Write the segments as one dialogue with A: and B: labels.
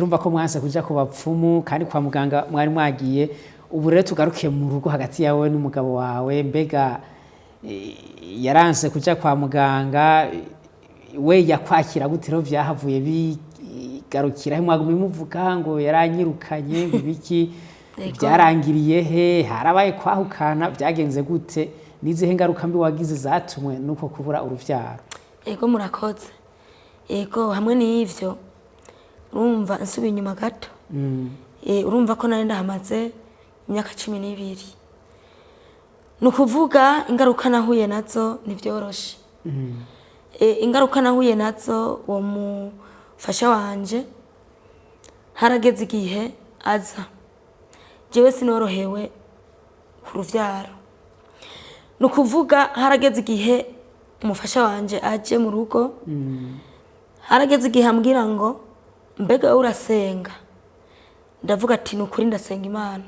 A: Turumva ko mwanse kuja ku bapfumu kandi kwa muganga mwari mwagiye. Ubu rero tugaruke mu rugo hagati yawe n'umugabo wawe. Mbega yaranse kuja kwa muganga, we yakwakira gute? Rero vyahavuye bigarukira he? Mwagumye muvuga ngo yaranyirukanye, ngo ibiki? Byarangiriye he? Harabaye kwahukana? Byagenze gute? N'izihe ngaruka mbi wagize zatumwe nuko kubura uruvyaro?
B: Ego, murakoze. Ego, hamwe n'ivyo, urumva nsubiye inyuma gato, urumva ko nari ndahamaze imyaka 12. Ni ukuvuga ingaruka nahuye nazo ntibyoroshe. Ingaruka nahuye nazo, uwo mufasha wanje harageze igihe aza, jewe sinorohewe ku ruvyaro. Ni ukuvuga harageze igihe umufasha wanje aje mu rugo, harageze igihe ambwira ngo: "Mbega wowe urasenga?" Ndavuga ati: "Ni ukuri ndasenga Imana."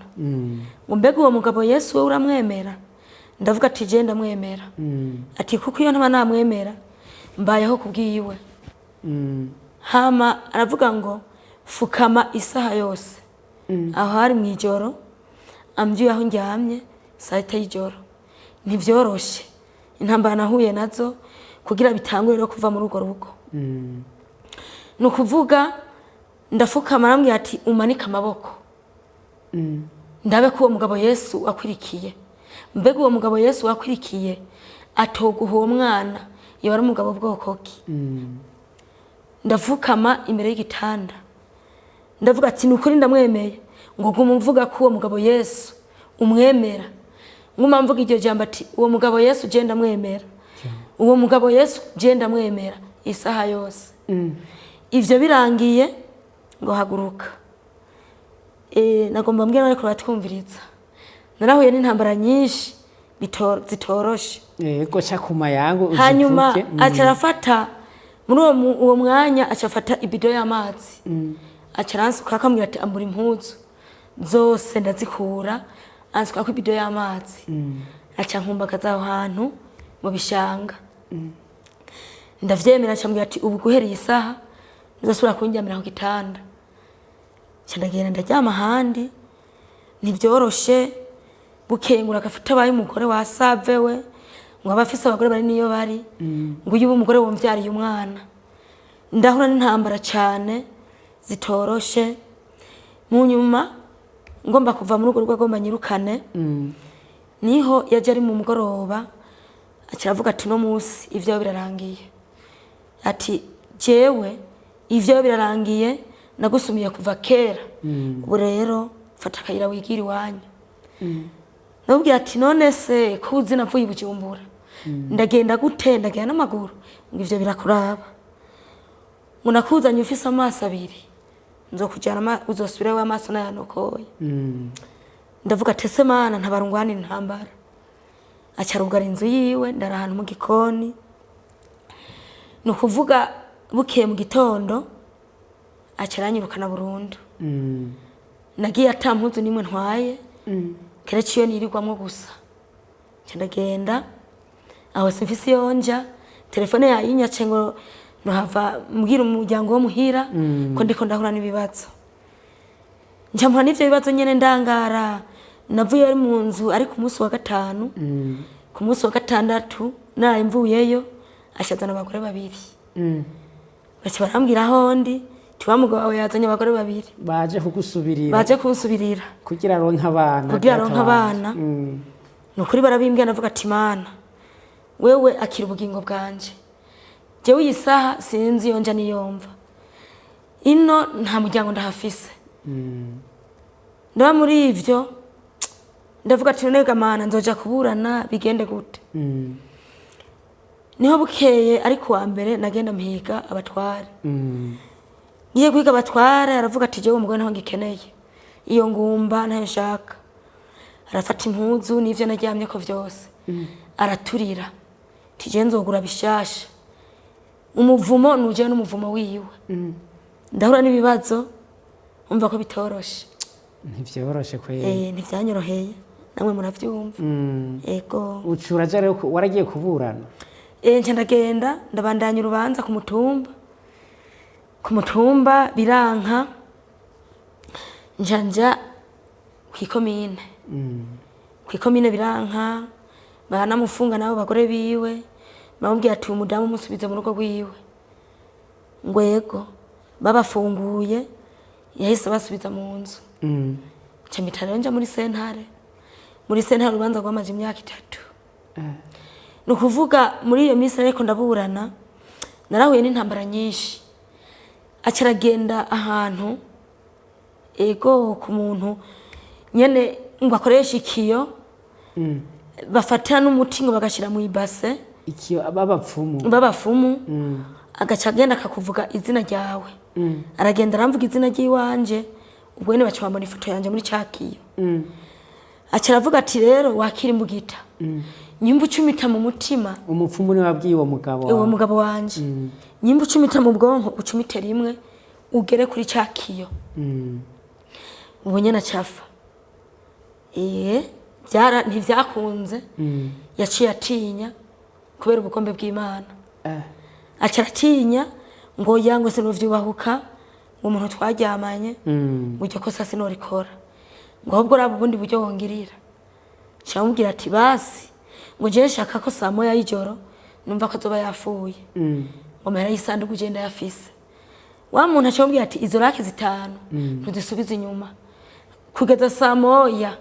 B: Ngo: "Mbega uwo mugabo Yesu wowe uramwemera?" Ndavuga ati: "Je ndamwemera." Ati: "Kuko iyo ntaba namwemera, mbayeho kubwiwe." Hama aravuga ngo: "Fukama isaha yose." Aho hari mu ijoro, ambyuye aho ndyamye saa 6 y'ijoro. Ntibyoroshe intambara nahuye nazo kugira bitangure no kuva muri urwo rugo. Ni ukuvuga ndafukama, arambwira ati: "Umanike amaboko ndabe ko uwo mugabo Yesu akwirikiye. Mbega uwo mugabo Yesu wakwirikiye atoguha uwo mwana, yoba ari umugabo bwoko ki?" Ndafukama imbere y'igitanda, ndavuga ati: "Ni ukuri ndamwemeye." Ngo: "Guma mvuga ko uwo mugabo Yesu umwemera." Nguma mvuga iryo jambo ati: "Uwo mugabo Yesu je ndamwemera, uwo mugabo Yesu je ndamwemera," isaha yose. Ivyo birangiye ngo: "Haguruka." Nagomba mbwira ariko baratwumviriza, narahuye n'intambara nyinshi zitoroshe.
A: Yego, ca kuma yangu.
B: Hanyuma
A: uzivuge.
B: Aca arafata muri uwo mwanya, aca afata ibido y'amazi, aca aransuka, akambwira ati: "Ambura impuzu zose." Ndazikura, ansukako ibido y'amazi, aca nkumbagaza aho hantu mu bishanga. Ndavyemera. Aca ambwira ati: "Ubu guhera iyi saha ntuzosubira kundyamira ku gitanda." Nca ndagenda ndaryama ahandi. Ntibyoroshe. Bukeye ngo agafata abaye umugore wa save we, ngo aba afise abagore bari niyo bari, ngo uyu umugore wumvyariye umwana. Ndahura n'intambara cane zitoroshe. Mu nyuma ngomba kuva muri urwo rugo, agomba nyirukane, niho yaje ari mu mugoroba, aca aravuga ati: "Uno munsi ivyawe birarangiye." Ati: "Jewe ivyawe birarangiye, nagusumiye kuva kera, ubu rero fata akayira wigira iwanyu." Ndamubwira ati: "None se ko uzi navuye i Bujumbura, ndagenda gute? Ndagenda n'amaguru?" Ngo: "Ivyo birakuraba." Ngo: "Nakuzanye ufise amaso abiri, nzokujyana uzosubirayo amaso nayanokoye." Ndavuga ati: "Ese Mana, ntabara ungwana intambara." Aca arugara inzu yiwe, ndara ahantu mu gikoni. Ni ukuvuga bukeye mu gitondo aca aranyirukana burundu. Nagiye ata mpuzu nimwe ntwaye, keretse iyo nirirwamwo gusa. Nca ndagenda aho, simfise iyo nja, telefone yayinyace ngo nohava mbwira umuryango wo muhira ko ndiko ndahura n'ibibazo. Nca mpura n'ivyo bibazo nyene, ndangara. Navuye ari mu nzu ari ku munsi wa gatanu. Ku munsi wa gatandatu naraye mvuyeyo, ashazana abagore babiri. Baca barambwira aho ndi ti: "Wa mugabo wawe yazanye abagore babiri."
A: Baje kugusubirira?
B: Baje kunsubirira.
A: Kugira aronke abana.
B: Kugira aronke abana. Ni ukuri barabimbwira. Ndavuga ati: "Mana, wewe akira ubugingo bwanje, jewe iyi saha sinzi iyo nja niyomva, ino nta muryango ndahafise." Ndaba muri ivyo, ndavuga ati: "None ga Mana, nzoja kuburana bigende gute?" Niho bukeye ariko wa mbere nagenda mpiga abatware. Ngiye guhiga abatware, aravuga ati: "Jewe umugore ntaho ngikeneye, iyo ngumba ntayo nshaka." Arafata impuzu n'ivyo naryamyeko vyose araturira, ati: "Jewe nzogura bishasha, umuvumo nuje n'umuvumo wiwe." Ndahura n'ibibazo, umva ko bitoroshe.
A: Ntivyoroshe kweri.
B: Ntivyanyoroheye, namwe muravyumva. Ego.
A: Uca uraja rero waragiye kuburana?
B: Nca ndagenda, ndabandanya urubanza ku mutumba. Ku mutumba biranka. Nja nja kw'ikomine. Kw'ikomine biranka, baranamufunga nabo bagore biwe, bamubwira ati umudamu musubize mu rugo rwiwe. Ngo yego, babafunguye yahise basubiza mu nzu. Nca mpita rero nja muri sentare. Muri sentare urubanza rwamaze imyaka 3. Ni ukuvuga muri iyo minsi ariko ndaburana, narahuye n'intambara nyinshi. Aca aragenda ahantu, ego, ku muntu nyene ngo akoreshe ikiyo, bafata n'umuti ngo bagashyira mu ibase.
A: Ikiyo b'abapfumu?
B: B'abafumu. Agaca agenda akakuvuga izina ryawe. Aragenda aramvuga izina ry'iwanje, ubwo nyene baca bambona ifoto yanje muri ca kiyo. Aca aravuga ati rero wakira imbugita, nyimba ucumita mu mutima.
A: Umupfumu niwe wabwiye uwo mugabo
B: uwo
A: wawe?
B: Mugabo wanje. Nyimba ucumita mu bwonko, ucumite rimwe ugere kuri ca kiyo. Ubu nyene acafa. Byara ntivyakunze. Yaciye atinya kubera ubugombe bw'Imana. Aca aratinya ngo ya ngo sinovyubahuka, ngo umuntu twaryamanye, ngo iryo kosa sinorikora, ngo ahubwo raba ubundi buryo wongirira. Camubwira ati basi, ngo jewe nshaka ko saa 1 y'ijoro numva ko azoba yapfuye, ngo mahera y'isanduku je ndayafise. Wa muntu acamubwira ati izo laki 5 ntuzisubize inyuma kugeza saa 1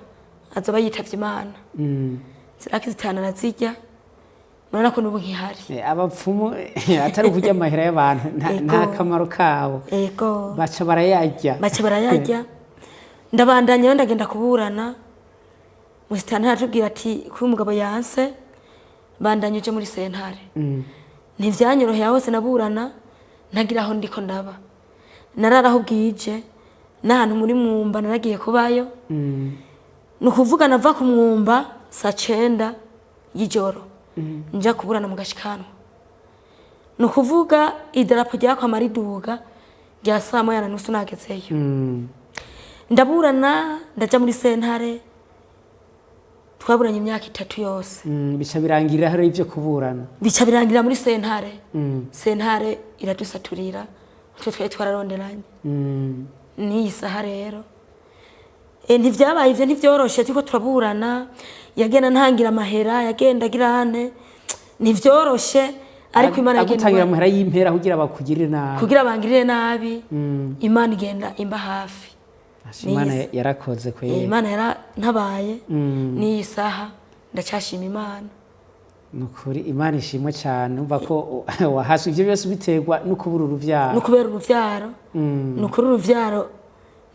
B: azoba yitavye Imana. Izo laki 5 arazirya, murabona ko n'ubu nkihari.
A: Abapfumu atari ukurya amahera y'abantu, nta kamaro kabo.
B: Ego.
A: Baca barayarya.
B: Baca barayarya. Ndabandanya rero, ndagenda kuburana. Musitanteri aratubwira ati kuba umugabo yanse, bandanya uje muri sentare. Ntivyanyoroheye hose naburana ntagira aho ndiko ndaba, narara aho bwije n'ahantu muri Mwumba naragiye kubayo. Ni ukuvuga nava ku Mwumba saa 9 y'ijoro nja kuburana mu Gashikanwa. Ni ukuvuga idarapo ryakwama riduga rya saa 1:30 nagezeyo. Ndaburana, ndaja muri sentare, twaburanye imyaka 3 yose.
A: Bica birangirira hari ivyo kuburana?
B: Bica birangira muri sentare. Sentare iradusaturira utwo twari twararonderanye. N'iyi saha rero ntivyabaye ivyo, ntivyoroshe, turiko turaburana yagenda ntangira amahera, yagenda agirane, ntivyoroshe, ariko Imana yagenda
A: agutangira amahera y'impera kugira bakugirire nabi.
B: Kugira bangirire nabi, Imana igenda imba hafi.
A: Asha, Imana yarakoze kweri.
B: Imana yarantabaye, n'iyi saha ndacyashima Imana.
A: Nukuri Imana ishimwe cyane. Umva ko wahaswe ivyo byose biterwa no kubura uruvyaro.
B: No kubera uruvyaro. Ni ukuri uruvyaro,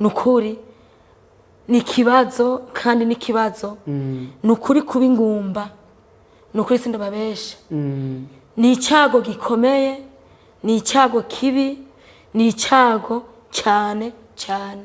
B: ni ukuri ni ikibazo, kandi ni ikibazo. Ni ukuri kuba ingumba, ni ukuri sindababesha, ni icyago gikomeye, ni icyago kibi, ni icyago cyane cyane.